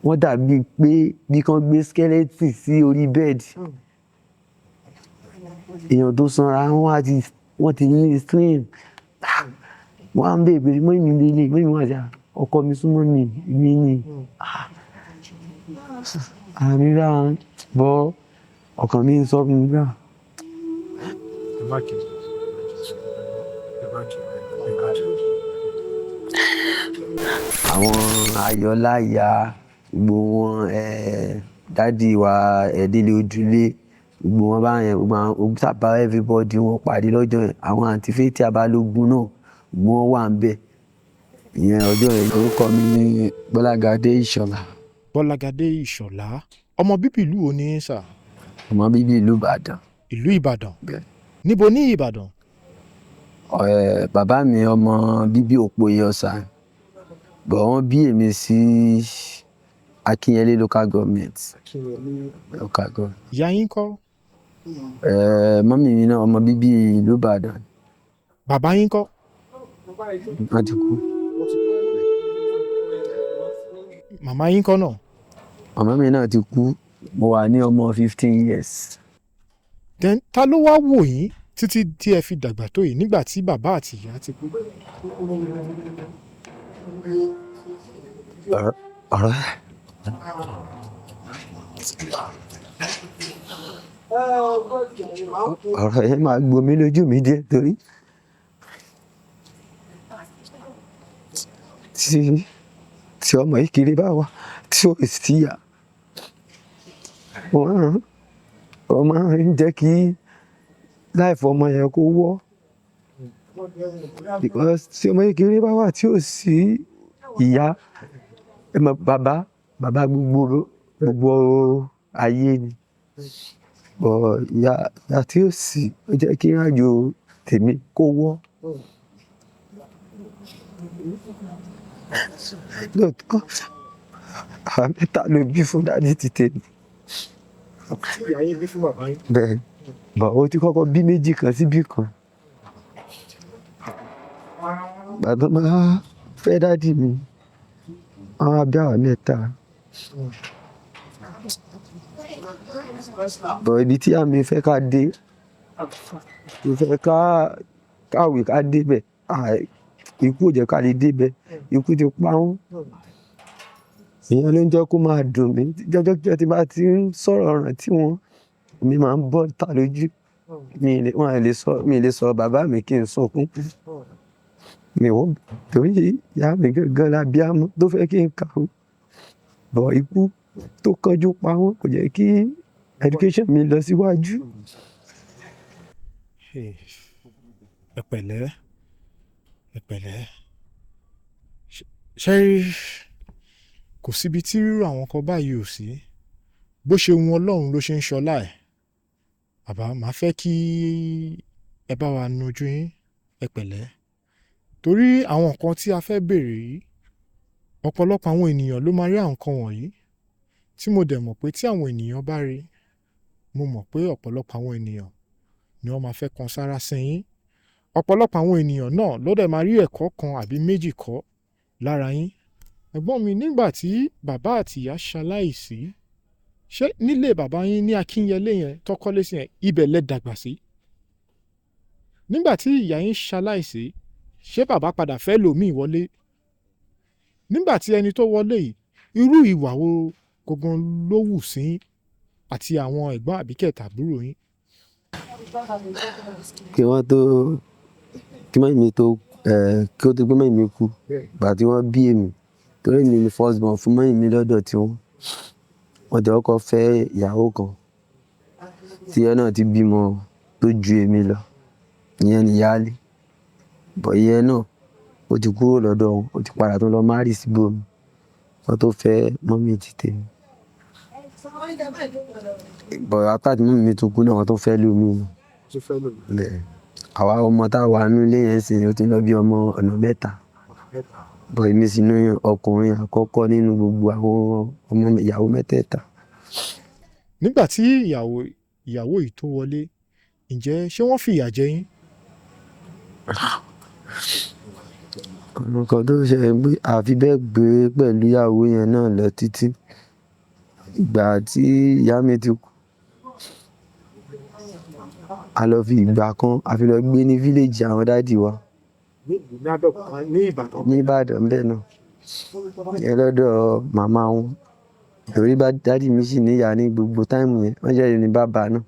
Wọ́n dàbí pé bí kán gbé skeleton sí orí bẹ́ẹ̀dì. Èèyàn tó sanra, wọ́n ti ní slim. Wọ́n á ń béèrè pé mummy mi lélẹ̀, mummy wá ṣe, ọkọ mi súnmọ́ mi, èmi ni. Ara mi bá ń bọ́, ọkàn mi ń sọ fún mi gbà. Àwọn Ayọ̀láyà, gbogbo wọn, daddy wa, Délé Ojúlé, gbogbo wọn báyẹn, gbogbo àwọn, ó sábà everybody wọn pàdé lọ́jọ́ yẹn. Àwọn àǹtí Fathia Balógun náà, gbogbo wọn wà níbẹ̀. Ìyẹn ọjọ́ yẹn. Orúkọ mi ni Gbọ́lágadé Ìṣọ̀lá. Gbọ́lágadé Ìṣọ̀lá. Ọmọ bíbí ìlú wo ni yín sà? Ọmọ bíbí ìlú Ìbàdàn. Ìlú Ìbàdàn. Bẹ́ẹ̀. Níbo ní Ìbàdàn? Bàbá mi ọmọ bíbí Òpoyè Ọ̀sà. But wọ́n bí èmi sí Akínyẹlé local government. Local government. Ìyá yín kọ́? Mummy mi náà ọmọ bíbí ìlú Ìbàdàn. Bàbá yín kọ́? Wọ́n ti kú. Màmá yín kọ́ náà? Màmá mi náà ti kú. Mo wà ní ọmọ 15 years. Then ta ló wá wò yín títí tí ẹ fi dàgbà tó yìí nígbà tí bàbá àti ìyá ti kú? Ọ̀rọ̀ ọ̀rọ̀ yẹn máa gbomi lójú mi díẹ̀ torí tí ọmọ yìí kiri bá wà tí ó sì yà, wọ́n máa ń jẹ́ kí life ọmọ yẹn kó wọ́. Because tí ọmọ kékeré bá wà tí ò sí ìyá, ẹ mọ̀ bàbá, bàbá gbogbo, gbogbo ayé ni. But ìyá, ìyá tí ò sí, ó jẹ́ kí ìrìnàjò tèmi kó wọ́. Lóòótọ́, àwa mẹ́ta ló bí fún daddy ti tèmi. Ìyá yín bí fún bàbá yín. Bẹ́ẹ̀, but ó ti kọ́kọ́ bí méjì kan síbí kan. Ìgbà tó máa fẹ́ daddy mi, wọ́n wá bí àwa mẹ́ta. But ibi tí ìyá mi fẹ́ ká dé, mo fẹ́ ká kàwé ká dé bẹ̀. Ikú ò jẹ́ ká lè dé bẹ̀. Ikú ti pa wọ́n. Ìyẹn ló ń jẹ́ kó máa dùn mí. Jọ́jọ́ tí bá ti ń sọ̀rọ̀ rántí wọn, omi máa ń bọ́ ta lójú. Mi lè, wọ́n lè sọ, mi lè sọ bàbá mi kí n sọkún. Mi ò, torí ìyá mi gangan la bí àmọ́ tó fẹ́ kí n kàwé. But ikú tó kánjú pa wọ́n kò jẹ́ kí education mi lọ síwájú. Ẹ pẹ̀lẹ́, ẹ pẹ̀lẹ́. Ṣé kò síbi tí rírò àwọn kan báyìí ò sí? Bó ṣe wun Ọlọ́run ló ṣe ń ṣọlá ẹ̀. Bàbá, màá fẹ́ kí ẹ bá wa nu ojú yín, ẹ pẹ̀lẹ́. Torí àwọn nǹkan tí a fẹ́ bèèrè yìí, ọ̀pọ̀lọpọ̀ àwọn ènìyàn ló máa rí àwọn nǹkan wọ̀nyí. Tí mo dẹ̀ mọ̀ pé tí àwọn ènìyàn bá rí, mo mọ̀ pé ọ̀pọ̀lọpọ̀ àwọn ènìyàn ni wọ́n máa fẹ́ kan sára sí yín. Ọ̀pọ̀lọpọ̀ àwọn ènìyàn náà ló dẹ̀ máa rí ẹ̀kọ́ kan àbí méjì kọ́ lára yín. Ẹ̀gbọ́n mi, nígbà tí bàbá àti ìyá ṣaláìsí, ṣé nílé bàbá yín ní Akínyẹlé yẹn tó kọ́lé sí yẹn, ibẹ̀ lẹ dàgbà sí? Nígbà tí ìyá yín ṣaláìsí, ṣé bàbá padà fẹ́ lòmíì wọlé? Nígbà tí ẹni tó wọlé yìí, irú ìwà wo gangan ló wù sí yín àti àwọn ẹ̀gbọ́n àbí kẹta àbúrò yín? Kí wọ́n tó, kí mummy mi tó, kí ó tó pé mummy mi kú, ìgbà tí wọ́n bí èmi, torí èmi ni first born fún mummy mi lọ́dọ̀ tí wọ́n. Wọ́n ti kọ́kọ́ fẹ́ ìyàwó kan tí ìyẹn náà ti bímọ tó ju èmi lọ. Ìyẹn ni ìyáálé. But ìyẹn náà ó ti kúrò lọ́dọ̀ wọn, ó ti padà tó lọ marry síbòmí. Wọ́n tó fẹ́ mummy ti tèmi. But after tí mummy mi tún kú náà, wọ́n tó fẹ́ lómi. Bẹ́ẹ̀. Àwa ọmọ tá wà nínú ilé yẹn sì ó ti lọ bí ọmọ ọ̀nà mẹ́ta. But èmi sì ni ọkùnrin àkọ́kọ́ nínú gbogbo àwọn ọmọ ìyàwó mẹ́tẹ̀ẹ̀ta. Nígbà tí ìyàwó, ìyàwó yìí tó wọlé, ǹjẹ́ ṣé wọ́n fìyà jẹ yín? Nǹkan tó ṣẹlẹ̀ pé àfi bẹ́ẹ̀ gbé pẹ̀lú ìyàwó yẹn náà lọ títí. Ìgbà tí ìyá mi ti kú, a lọ fi ìgbà kan, a fi lọ gbé ní village àwọn daddy wa. Ní Abẹ́òkúta, ní Ìbàdàn. Ní Ìbàdàn bẹ́ẹ̀ náà. Ìyẹn lọ́dọ̀ màmá wọn. Torí bá daddy mi sì ní ìyá ní gbogbo time yẹn, wọ́n jẹ́ ní bàbá náà.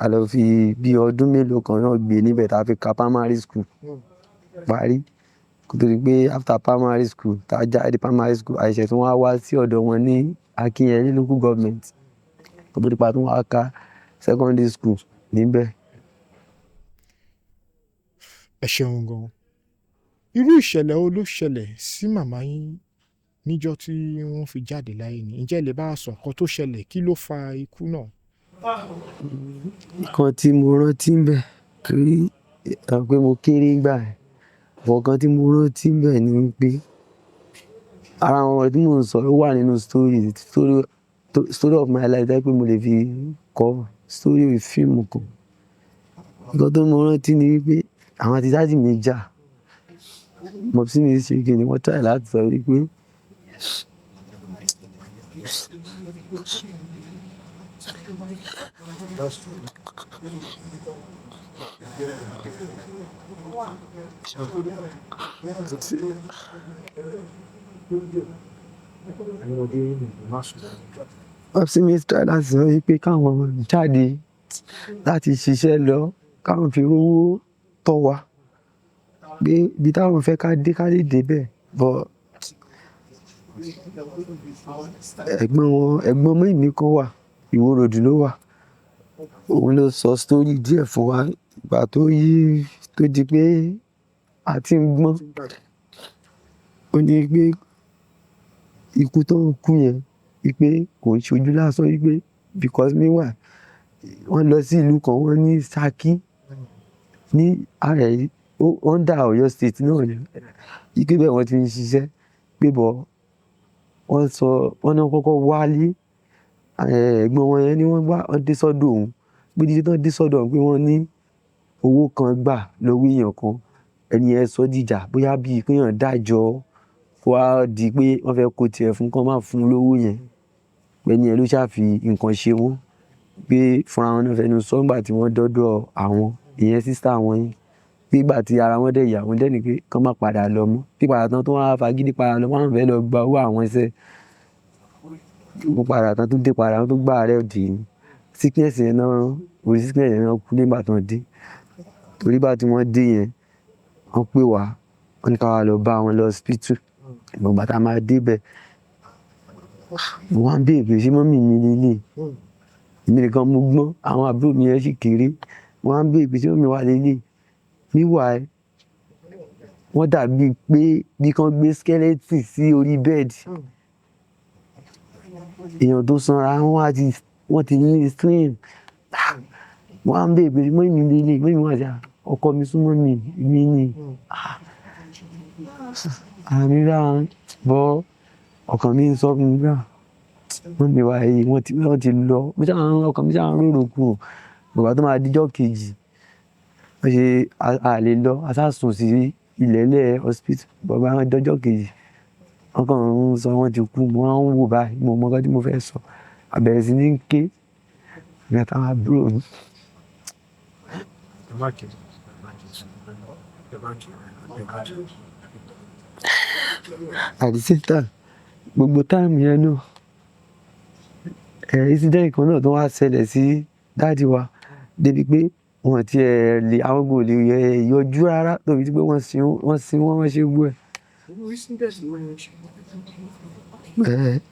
A lọ fi bí ọdún mélòó kan náà gbé níbẹ̀ tá a fi ka primary school parí. Kó tó di pé after primary school, tá a jáde primary school, a ṣẹ̀ṣẹ̀ tún wá wá sí ọ̀dọ̀ wọn ní Akinyele local government. Kó tó di pé a tún wá ka secondary school níbẹ̀. Ẹ ṣeun gan. Irú ìṣẹ̀lẹ̀ wo ló ṣẹlẹ̀ sí màmá yín níjọ́ tí wọ́n fi jáde láyé ni? Ǹjẹ́ ẹ lè bá wa sọ nǹkan tó ṣẹlẹ̀, kí ló fa ikú náà? Nǹkan tí mo rántí ń bẹ̀, torí pé mo kéré nígbà yẹn. Nǹkan tí mo rántí ń bẹ̀ ni wípé ara àwọn ọ̀rọ̀ tí mò ń sọ ó wà nínú story, story, story of my life tó jẹ́ pé mo lè fi kọ story fíìmù kan. Nǹkan tó mo rántí ni wípé àwọn àti daddy mi jà. Mumsy mi ṣe kíni, wọ́n try láti sọ wípé Mumsy mi try láti sọ wípé káwọn jáde láti ṣiṣẹ́ lọ, káwọn fi rówó tọ́ wa. Pé ibi táwọn fẹ́ ká dé ká lè dé bẹ́ẹ̀. But ẹ̀gbọ́n wọn, ẹ̀gbọ́n mummy mi kan wà, Ìwó Road ló wà. Òun ló sọ story díẹ̀ fún wa ìgbà tó yí, tó di pé a ti ń gbọ́n. Ó ní pé ikú tó ń kú yẹn, wípé kò ń ṣojú lásán, wípé because meanwhile wọ́n lọ sí ìlú kan, wọ́n ní Ṣakí ní ààrẹ under Ọ̀yọ́ State náà ni. Wípé bẹ́ẹ̀ wọ́n ti ń ṣiṣẹ́. Pé but wọ́n sọ, wọ́n ní wọ́n kọ́kọ́ wálé. Ẹ̀gbọ́n wọn yẹn ni wọ́n wá, wọ́n dé sọ́dọ̀ òun. Pé dídé tí wọ́n dé sọ́dọ̀ òun pé wọ́n ní owó kan gbà lọ́wọ́ èèyàn kan. Ẹni yẹn sọ dìjà bóyá bí pé èèyàn dájọ́ wá di pé wọ́n fẹ́ kó tiẹ̀ fún kí wọ́n má fún un lówó yẹn. Pé ẹni yẹn ló ṣà fi nǹkan ṣe wọ́n. Pé fúnra wọn náà fẹnu sọ nígbà tí wọ́n dọ́dọ̀ àwọn, ìyẹn sister wọn yẹn. Pé ìgbà tí ara wọn dẹ̀ yà, wọ́n dẹ̀ ní pé kí wọ́n má padà lọ mọ́. Pé padà tán tó wá fagídí padà lọ, wọ́n fẹ́ lọ gba owó àwọn iṣẹ́. Wọ́n padà tán tó dé padà, wọ́n tó gbà rẹ̀ dì ní. Sickness yẹn náà, orí sickness yẹn náà kú nígbà tí wọ́n dé. Torí ìgbà tí wọ́n dé yẹn, wọ́n pè wá, wọ́n ní ká wá lọ bá wọn lọ hospital. Ìgbà tí a máa dé bẹ̀, mo wá ń béèrè pé ṣé mummy mi ni eléyìí? Èmi nìkan mo gbọ́n, àwọn àbúrò mi yẹn sì kéré. Mo wá ń béèrè pé ṣé mummy wa leléyìí? Meanwhile, wọ́n dàbí pé bí kán gbé skeleton sí orí bed. Èèyàn tó sanra, wọ́n á ti, wọ́n ti ní slim. Mo wá ń béèrè pé mummy mi leléyìí? Mummy wá ṣe, ọkọ mi súnmọ́ mi, èmi ni. Ara mi rá, but ọkàn mi ń sọ fún mi pé mummy wa yìí wọ́n ti lọ. Mo ṣà ń, ọkàn mi ṣà ń rorò kuro. Ìgbà tó máa di ọjọ́ kejì, wọ́n ṣe a lè lọ, a sá sùn sí ilẹ̀lẹ̀ hospital. But ìgbà tó di ọjọ́ kejì, wọ́n kàn ń sọ wọ́n ti kú. Mo wá ń wò báyìí, mo mọ nǹkan tí mo fẹ́ sọ. A bẹ̀rẹ̀ sí ní ké, èmi àtàwọn àbúrò mi. Ẹ má ké, ẹ má ké, ẹ má ké. At the same time, gbogbo time yẹn náà, incident kan náà tó wá ṣẹlẹ̀ sí daddy wa. Débi pé wọ́n ti ẹ̀ lè, àwọn gan ò lè yọjú rárá torí pé wọ́n sin wọ́n, wọ́n ṣe gbogbo ẹ̀.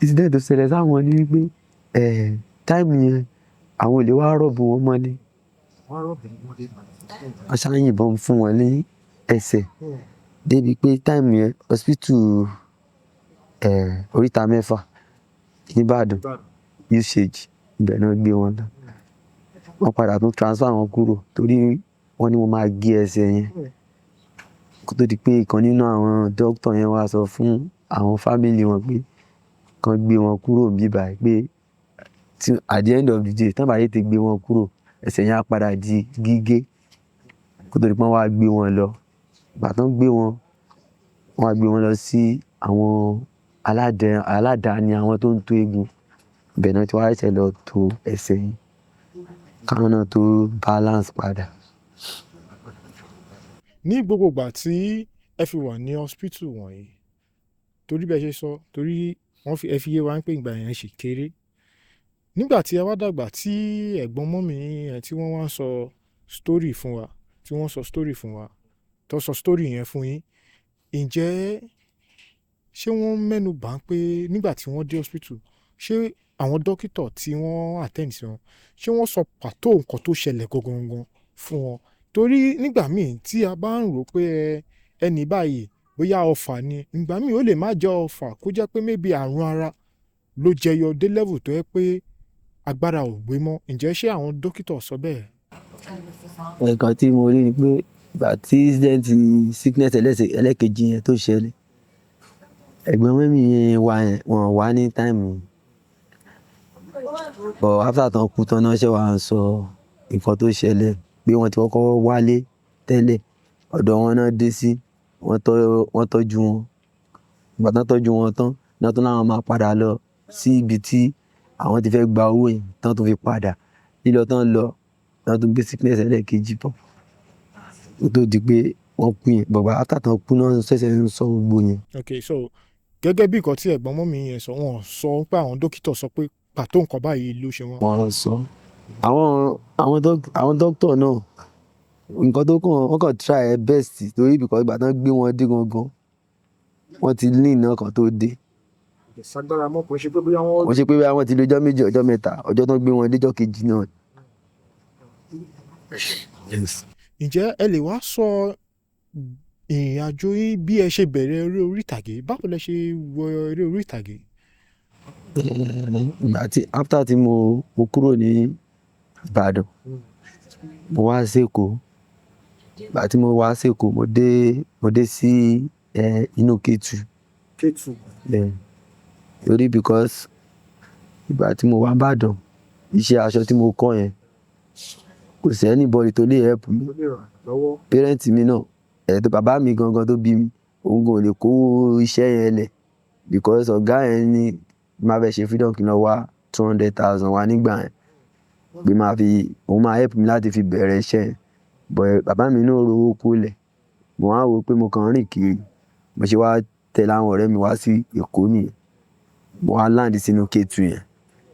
Incident tó ṣẹlẹ̀ sáwọn ni wípé, time yẹn àwọn olè wá rob wọn mọ́lé. Wọ́n ṣá yìnbọn fún wọn ní ẹsẹ̀. Débi pé time yẹn hospital, oríta mẹ́fà ní Ìbàdàn, UCH, ibẹ̀ ni wọ́n gbé wọn lọ. Wọ́n padà tún transfer wọn kúrò torí wọ́n ní wọ́n máa gé ẹsẹ̀ yẹn. Kó tó di pé ìkan nínú àwọn doctor yẹn wá sọ fún àwọn family wọn pé kí wọ́n gbé wọn kúrò níbí báyìí pé tí at the end of the day, tí wọ́n bá tètè gbé wọn kúrò, ẹsẹ̀ yẹn á padà di gígé. Kó tó di pé wọ́n wá gbé wọn lọ. Ìgbà tí wọ́n gbé wọn, Wọ́n á gbé wọn lọ sí àwọn aládàáni, àwọn tó ń to eegun. Ibẹ̀ náà tí wọ́n á ṣẹ̀ lọ to ẹsẹ̀ yẹn, káwọn náà tó balance padà. Ní gbogbo ìgbà tí ẹ fi wà ní hospital wọ̀nyí, torí bí ẹ ṣe sọ, torí wọ́n fi ẹ fi yé wa pé ìgbà yẹn ṣì kéré. Nígbà tí ẹ wá dàgbà, tí ẹ̀gbọ́n mummy yín yẹn tí wọ́n wá ń sọ story fún wa, tí wọ́n sọ story fún wa, tó sọ story yẹn fún yín, ǹjẹ́ ṣé wọ́n mẹ́nu bà ń pé nígbà tí wọ́n dé hospital, ṣé àwọn dókítà tí wọ́n attend sí wọn, ṣé wọ́n sọ pàtó nǹkan tó ṣẹlẹ̀ gangan fún wọn? Torí nígbà míì tí a bá ń rò pé ẹni báyìí bóyá ọfà ni, ìgbà míì ó lè má jẹ́ ọfà, kó jẹ́ pé maybe àrùn ara ló jẹyọ dé level tó jẹ́ pé agbára ò gbé mọ́. Ǹjẹ́ ṣé àwọn dókítà sọ bẹ́ẹ̀? Nǹkan tí mo rí ni pé ìgbà tí incident sickness ẹlẹ́kejì yẹn tó ṣẹlẹ̀, ẹ̀gbọ́n mummy wa yẹn, wọ́n wá ní time yẹn. But after tán kú tán náà ṣẹ̀ wá ń sọ nǹkan tó ṣẹlẹ̀, pé wọ́n ti kọ́kọ́ wálé tẹ́lẹ̀, ọ̀dọ̀ wọn náà dé sí, wọ́n tọ́jú wọn. Ìgbà tán tọ́jú wọn tán, náà tún láwọn máa padà lọ sí ibi tí àwọn ti fẹ́ gba owó yẹn, tán tún fi padà. Lílọ tán lọ, náà tún gbé sickness ẹlẹ́ẹ̀kejì bọ̀. Kó tó di pé wọ́n kú yẹn. But after tán kú náà ṣẹ̀ṣẹ̀ ń sọ gbogbo yẹn. Okay, so gẹ́gẹ́ bí nǹkan tí ẹ̀gbọ́n mummy yẹn sọ, wọ́n sọ pé àwọn dókítà sọ pé pàtó nǹkan báyìí ló ṣe wọ́n. Wọ́n sọ. Àwọn doctor náà, nǹkan tó kàn, wọ́n kàn try best, torí because ìgbà tán gbé wọn dé gangan, wọ́n ti lean náà kan tó dé. Sagbára mọ́, kò ṣe pé bóyá wọ́n. Kò ṣe pé bóyá wọ́n ti lo ọjọ́ 2, ọjọ́ 3, ọjọ́ tán gbé wọn dé ọjọ́ kejì náà. Yes. Ǹjẹ́ ẹ lè wá sọ ìrìn àjò yín bí ẹ ṣe bẹ̀rẹ̀ eré orí ìtàgé? Báwo lẹ ṣe wọ eré orí ìtàgé? Ìgbà tí after tí mo kúrò ní Ìbàdàn, mo wá sí Èkó. Ìgbà tí mo wá sí Èkó, mo dé sí inú Kétu. Kétu. Yeah. Torí because ìgbà tí mo wá Ìbàdàn, iṣẹ́ aṣọ tí mo kọ́ yẹn, kò sí anybody tó lè help mi. Tó lè ràn lọ́wọ́. Parent mi náà, tó bàbá mi gangan tó bí mi, òun gan ò lè kó iṣẹ́ yẹn lẹ̀, because ọ̀gá yẹn ní máa fẹ́ ṣe freedom, kí n lọ wá 200,000 wá nígbà yẹn, pé máa fi, òun máa help mi láti fi bẹ̀rẹ̀ iṣẹ́ yẹn. But bàbá mi náà ò rówó kó lẹ̀. Mo wá wò pé mo kàn ń rìn kiri. Mo ṣe wá tẹ̀lé àwọn ọ̀rẹ́ mi wá sí Èkó nìyẹn. Mo wá land sínú Kétu yẹn.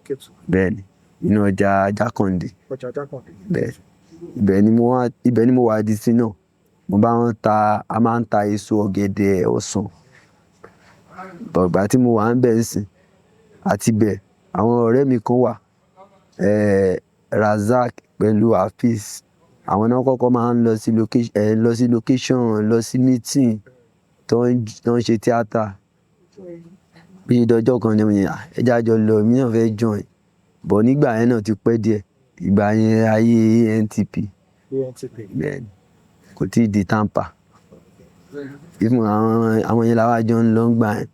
Kétu. Bẹ́ẹ̀ni, inú ọjà Jákàndé. Ọjà Jákàndé. Bẹ́ẹ̀. Ibẹ̀ ni mo wà di sí náà. Mo bá wọn ta, a máa ń ta èso ọ̀gẹ̀dẹ̀, ọsàn. But ìgbà tí mo wà níbẹ̀ nísìn, àti bẹ̀, àwọn ọ̀rẹ́ mi kan wà, Razak pẹ̀lú Hafiz. Àwọn náà kọ́kọ́ máa ń lọ sí location, lọ sí meeting tó ń ṣe theatre. Bí ọjọ́ kan ni mo ní, "À, ẹ jẹ́ á jọ lọ, èmi náà fẹ́ join." But nígbà yẹn náà ti pẹ́ díẹ̀. Ìgbà yẹn ayé ANTP. ANTP. Bẹ́ẹ̀ni, kò tíì di TAMPAN. Even àwọn yẹn la wá jọ ń lọ nígbà yẹn.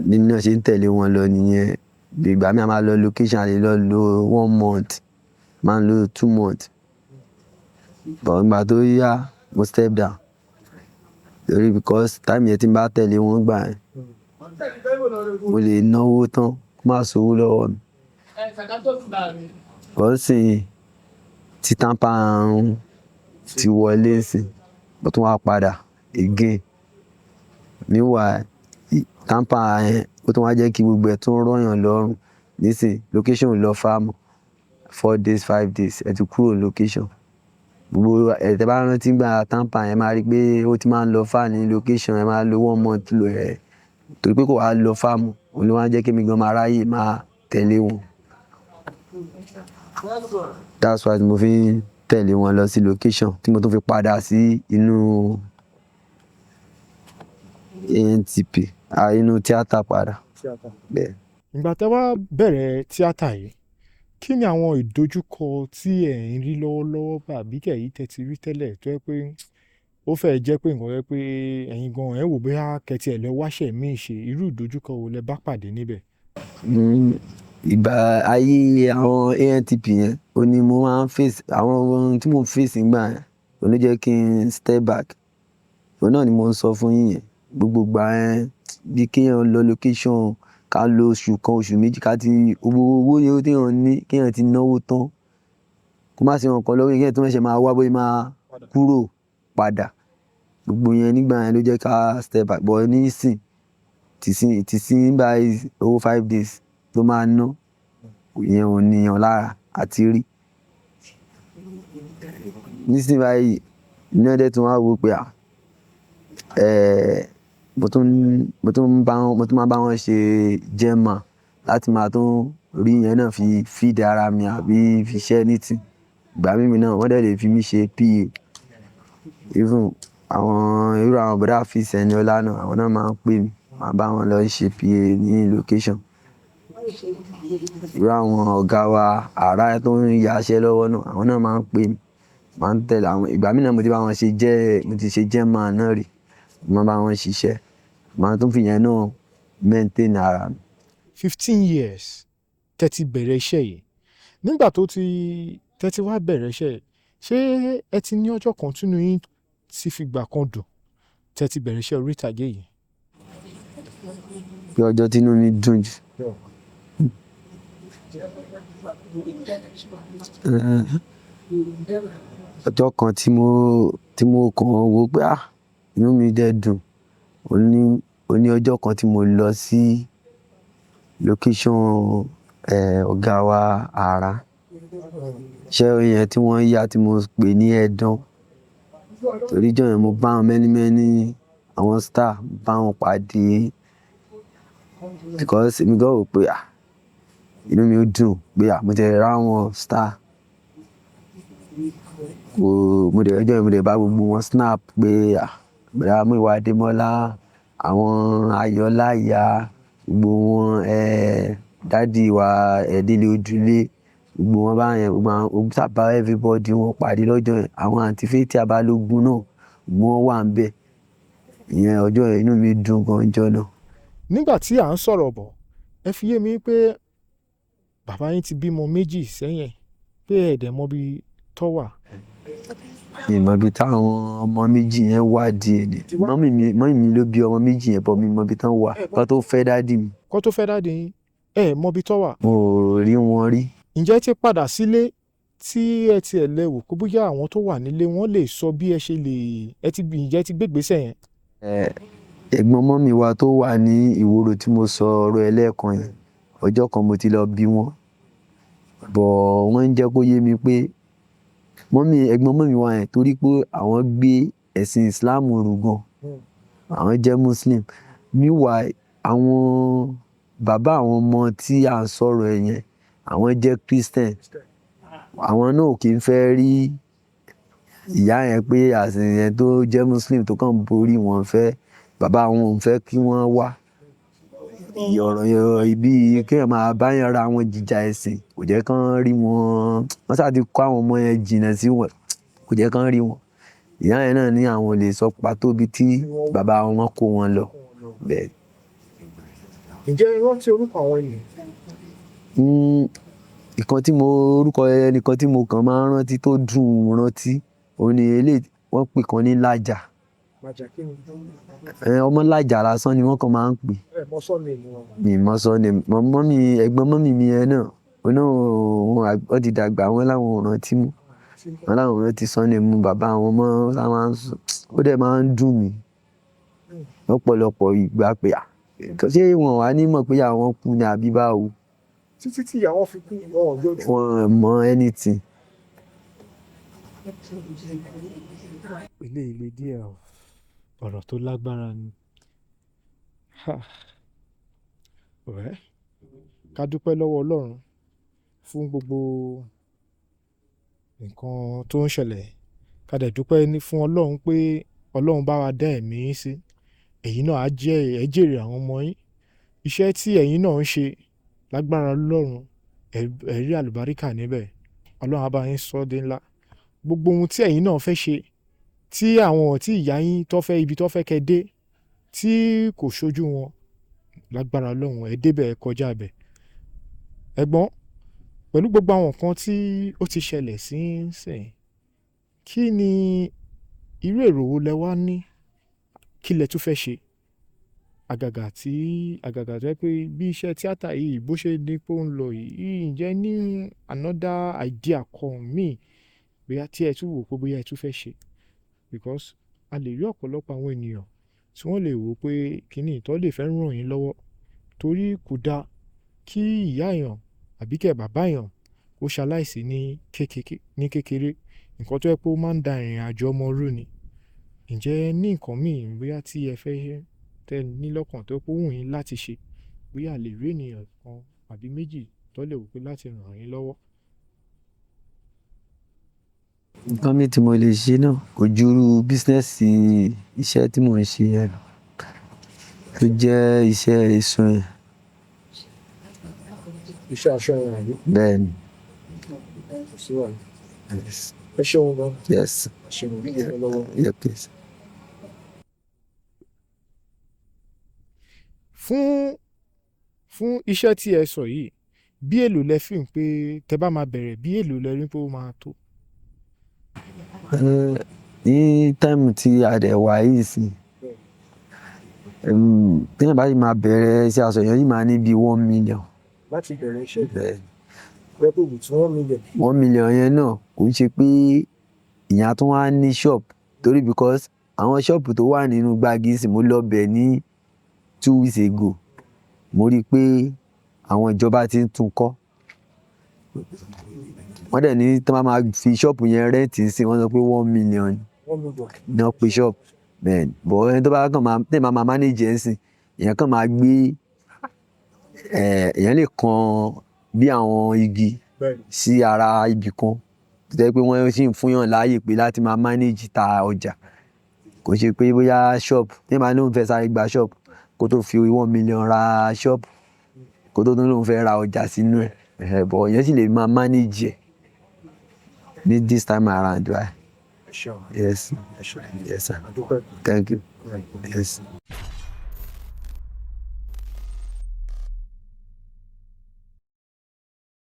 Bí èmi náà ṣe ń tẹ̀lé wọn lọ nìyẹn. Ìgbà mí a máa lọ location, a lè lọ lo one month, máa ń lo 2 months. But ìgbà tó yá, mo step down. Torí because time yẹn tí n bá tẹ̀lé wọn nígbà yẹn, mo lè náwó tán, kó má sowó lọ́wọ́ mi. But nísìnyí tí TAMPAN ti wọlé nísìnyí, mo tún wá padà again. Meanwhile, TAMPAN yẹn ó tún wá jẹ́ kí gbogbo ẹ̀ tún rọ̀yàn lọ́rùn. Nísìnyí location ò lọ far mọ́. 4 days, 5 days, ẹ ti kúrò ní location. Gbogbo ẹ tẹ bá rántí nígbà TAMPAN yẹn, máa rí pé ó ti máa ń lọ far ní location, ẹ máa lo one month lò ẹ̀. Torí pé kò wá lọ far mọ́, òun ló wá ń jẹ́ kí èmi gan máa ráyè máa tẹ̀lé wọn. That's why mo fi ń tẹ̀lé wọn lọ sí location, tí mo tún fi padà sí inú ANTP, inú theatre padà. Bẹ́ẹ̀. Ìgbà tí ẹ wá bẹ̀rẹ̀ tíátà yìí, kí ni àwọn ìdojúkọ tí ẹ̀ ń rí lọ́wọ́lọ́wọ́ àbí kẹ̀ yìí tẹ́ ti rí tẹ́lẹ̀ tó jẹ́ pé ó fẹ́ jẹ́ pé nǹkan tó jẹ́ pé ẹ̀yin gan ẹ̀ wò bóyá kẹ́ tí ẹ lọ wáṣẹ́ míì ṣe, irú ìdojúkọ wo lẹ bá pàdé níbẹ̀? Ìgbà ayé àwọn ANTP yẹn, ó ní mo máa ń face àwọn ohun tí mo ń face nígbà yẹn, òun ló jẹ́ kí n step back. Òun náà ni mo ń sọ fún yín yẹn. Gbogbo ìgbà yẹn bí kéèyàn lọ location, ká lo oṣù kan, oṣù méjì, ká ti gbogbo owó yẹn téèyàn ní, kéèyàn ti náwó tán. Kó má sí nǹkan lọ́wọ́ èèyàn, kéèyàn tún ṣẹ̀ṣẹ̀ máa wá bóyá máa kúrò padà. Gbogbo yẹn nígbà yẹn ló jẹ́ ká step back. But nísìn, tìsín báyìí owó 5 days tó máa ná, ìyẹn ò níyàn lára àti rí. Nísìnyí báyìí, èmi náà dẹ̀ tún wá wò pé mo tún máa bá wọn ṣe gemma láti máa tún rí ìyẹn náà fi feed ara mi àbí fi ṣe anything. Ìgbà míì náà wọ́n dẹ̀ lè fi mí ṣe PA. Even àwọn irú àwọn bọ̀dá Afeez Eniola náà, àwọn náà máa ń pè mí, màá bá wọn lọ ṣe PA ní location. Irú àwọn ọ̀gá wa, àrá tó ń ya iṣẹ́ lọ́wọ́ náà, àwọn náà máa ń pè mí, màá ń tẹ̀lé àwọn. Ìgbà míì náà mo ti bá wọn ṣe jẹ́, mo ti ṣe gemma náà rí. Mo máa bá wọn ṣiṣẹ́. Màá tún fi ìyẹn náà maintain ara mi. 15 years tẹ́ ti bẹ̀rẹ̀ iṣẹ́ yìí. Nígbà tó ti tẹ́ ti wá bẹ̀rẹ̀ iṣẹ́ yìí, ṣé ẹ ti ní ọjọ́ kan tínú yín ti fìgbà kan dùn tẹ́ ti bẹ̀rẹ̀ iṣẹ́ orí ìtàgé yìí? Bí ọjọ́ tí inú mi dùn jù. Ọjọ́ kan tí mo kàn wò pé inú mi dẹ̀ dùn. Ó ní ọjọ́ kan tí mo lọ sí location, ọ̀gá wa Àrá. Iṣẹ́ yẹn tí wọ́n yá tí mo pè ní Ẹdán. Torí ọjọ́ yẹn mo bá àwọn many many àwọn star bá wọn pàdé. Because èmi gan wò pé inú mi ó dùn pé mo ti rí àwọn star. Kò, mo dẹ̀ ọjọ́ yẹn mo dẹ̀ bá gbogbo wọn snap pé bọ̀dá Múyìwá Adémọ́lá, àwọn Ayọ̀láyà, gbogbo wọn, daddy wa, Délé Odúlé, gbogbo wọn báyẹn, gbogbo àwọn, mo sá bá everybody wọn pàdé lọ́jọ́ yẹn. Àwọn àǹtí Fathia Balógun náà, gbogbo wọn wà níbẹ̀. Ìyẹn ọjọ́ yẹn inú mi dùn gan ọjọ́ náà. Nígbà tí à ń sọ̀rọ̀ bọ̀, ẹ fi yé mi pé bàbá yín ti bímọ méjì sẹ́yìn, pé ẹ dẹ̀ mọ bí tó wà. Mi ò mọ ibi táwọn ọmọ méjì yẹn wà di ẹni. Mummy mi ló bí ọmọ méjì yẹn, but mi ò mọ ibi tán wà. Kán tó fẹ́ daddy mi. Kán tó fẹ́ daddy yín, ẹ mọ ibi tó wà. Mo ò rí wọn rí. Ǹjẹ́ ẹ ti padà sílé tí ẹ ti ẹ̀ lẹ wò pé bóyá àwọn tó wà nílé wọ́n lè sọ bí ẹ ṣe lè, ẹ ti, ǹjẹ́ ẹ ti gbé ìgbésẹ̀ yẹn? Ẹ̀gbọ́n mummy wa tó wà ní ìwòrò tí mo sọ ọ̀rọ̀ ẹ lẹ́ẹ̀kan yẹn, ọjọ́ kan mo ti lọ bí wọn. But wọ́n ń jẹ́ kó yé mi pé mummy, ẹ̀gbọ́n mummy wa yẹn torí pé àwọn gbé ẹ̀sìn Islam rù gan. Àwọn jẹ́ Muslim. Meanwhile, àwọn bàbá àwọn ọmọ tí à ń sọ̀rọ̀ ẹ yẹn, àwọn jẹ́ Christian. Àwọn náà ò kí ń fẹ́ rí ìyá yẹn pé àsìn yẹn tó jẹ́ Muslim tó kàn borí wọn fẹ́, bàbá wọn ò fẹ́ kí wọ́n wá. Ọ̀rọ̀ yẹn bí kí èèyàn máa bá yẹn ra wọn jíjà ẹ̀sìn, kò jẹ́ kí wọ́n rí wọn. Wọ́n sá ti kó àwọn ọmọ yẹn jìnnà sí wọn, kò jẹ́ kí wọ́n rí wọn. Ìyá yẹn náà ní àwọn ò lè sọ pàtó ibi tí bàbá wọn kó wọn lọ. Bẹ́ẹ̀. Ǹjẹ́ ẹ rántí orúkọ àwọn ènìyàn? Ìkan tí mo, orúkọ ẹnìkan tí mo kàn máa ń rántí tó dùn rántí, òun ni eléyìí wọ́n pè kan ní Lájà. Lájà kí ni? Ọmọ Lájà lásán ni wọ́n kàn máa ń pè. Ẹ mọ surname wọn. Mi ò mọ surname. Mummy, ẹ̀gbọ́n mummy mi yẹn náà, òun náà wọ́n ti dàgbà, wọ́n láwọn ò rántí mọ́. Wọ́n láwọn ò rántí surname bàbá wọn mọ́, wọ́n sá máa ń sọ, ó dẹ̀ máa ń dùn mí lọ́pọ̀lọpọ̀ ìgbà pé ṣé wọn wà ní mọ̀ pé àwọn kú ni àbí báwo? Títí tí ìyá wọn fi kú, wọn ò yọjú. Wọ́n mọ anything. Eléyìí le díẹ̀ o. Ọ̀rọ̀ tó lágbára ni. Ha. Ọ̀rẹ́, ká dúpẹ́ lọ́wọ́ Ọlọ́run fún gbogbo nǹkan tó ń ṣẹlẹ̀. Ká dẹ̀ dúpẹ́ ní fún Ọlọ́run pé Ọlọ́run bá wa dá ẹ̀mí yín sí. Ẹ̀yin náà á jẹ́, ẹ jèrè àwọn ọmọ yín. Iṣẹ́ tí ẹ̀yin náà ń ṣe lágbára Ọlọ́run, ẹ rí àlùbáríkà níbẹ̀. Ọlọ́run á bá yín sọ dé ńlá. Gbogbo ohun tí ẹ̀yin náà fẹ́ ṣe, tí àwọn tí ìyá yín tó fẹ́ ibi tó fẹ́ kẹ́ dé, tí kò ṣojú wọn, lágbára Ọlọ́run, ẹ dé bẹ̀, ẹ kọjá bẹ̀. Ẹ̀gbọ́n, pẹ̀lú gbogbo àwọn nǹkan tí ó ti ṣẹlẹ̀ sí ń sìn, kí ni irú èrò wo lẹ wá ní Kí lẹ tún fẹ́ ṣe? Àgàgà tó jẹ́ pé bí iṣẹ́ tíátà yìí bó ṣe ní pé ó ń lọ yìí, ǹjẹ́ ní another idea kan míì bóyá tí ẹ tún wò pé bóyá ẹ tún fẹ́ ṣe? Because a lè rí ọ̀pọ̀lọpọ̀ àwọn ènìyàn tí wọ́n lè wò pé kíní tó lè fẹ́ ràn yín lọ́wọ́, torí kò da kí ìyá èèyàn àbí kẹ̀ bàbá èèyàn kó ṣaláìsí ní kékeré. Nǹkan tó jẹ́ pé ó máa ń da ìrìnàjò ọmọ rú ni. Ǹjẹ́ ẹ ní nǹkan míì bóyá tí ẹ fẹ́ tẹ ní lọ́kàn tó pé ó wù yín láti ṣe, bóyá a lè rí ènìyàn kan àbí méjì tó lè wò pé láti ràn yín lọ́wọ́? Nǹkan mi tí mo lè ṣe náà kò ju irú business iṣẹ́ tí mò ń ṣe yẹn lọ, tó jẹ́ iṣẹ́ èso yẹn. Iṣẹ́ aṣọ yẹn, àbí? Bẹ́ẹ̀ ni. Kò sí wàhálà. Yes. Ẹ ṣeun gan. Yes. Ẹ ṣeun lọ́wọ́. Yeah, please. Fún iṣẹ́ tí ẹ sọ yìí, bí èlò lẹ fi ń pé tẹ bá máa bẹ̀rẹ̀, bí èlò lẹ rí pé ó máa tó? Ní time tí a dẹ̀ wà yìí sí, téèyàn bá sì máa bẹ̀rẹ̀ iṣẹ́ aṣọ yẹn, yìí máa ní bí 1 million. Láti bẹ̀rẹ̀ iṣẹ́? Bẹ́ẹ̀. Pé with 1 million. 1 million yẹn náà kò ń ṣe pé ìyẹn tún wá ní shop, torí because àwọn shop tó wà nínú Gbági sí, mo lọ bẹ̀ ní 2 weeks ago, mo rí i pé àwọn ìjọba ti ń tún kọ́. Wọ́n dẹ̀ ní tí wọ́n bá máa fi shop yẹn rent sí, wọ́n sọ pé 1 million 1 million. Ní wọ́n pe shop. Bẹ́ẹ̀ ni, but ẹni tó bá kàn máa tẹ́lẹ̀ máa manage ẹ̀ sí, èèyàn kàn máa gbé ẹ̀, èèyàn lè kan bí àwọn igi sí ara ibì kan tó jẹ́ pé wọ́n sì ń fún yàn láàyè pé láti máa manage ta ọjà. Kò ṣe pé bóyá shop tí èèyàn bá ní òun fẹ́ sáré gba shop, kó tó fi 1 million ra shop, kó tó tún lóun fẹ́ ra ọjà sínú ẹ̀, but èèyàn sì lè máa manage ẹ̀ ní this time around báyìí. Ẹ ṣeun. Yes. Ẹ ṣeun. Yes, sir. A dúpẹ́. Thank you. Yes.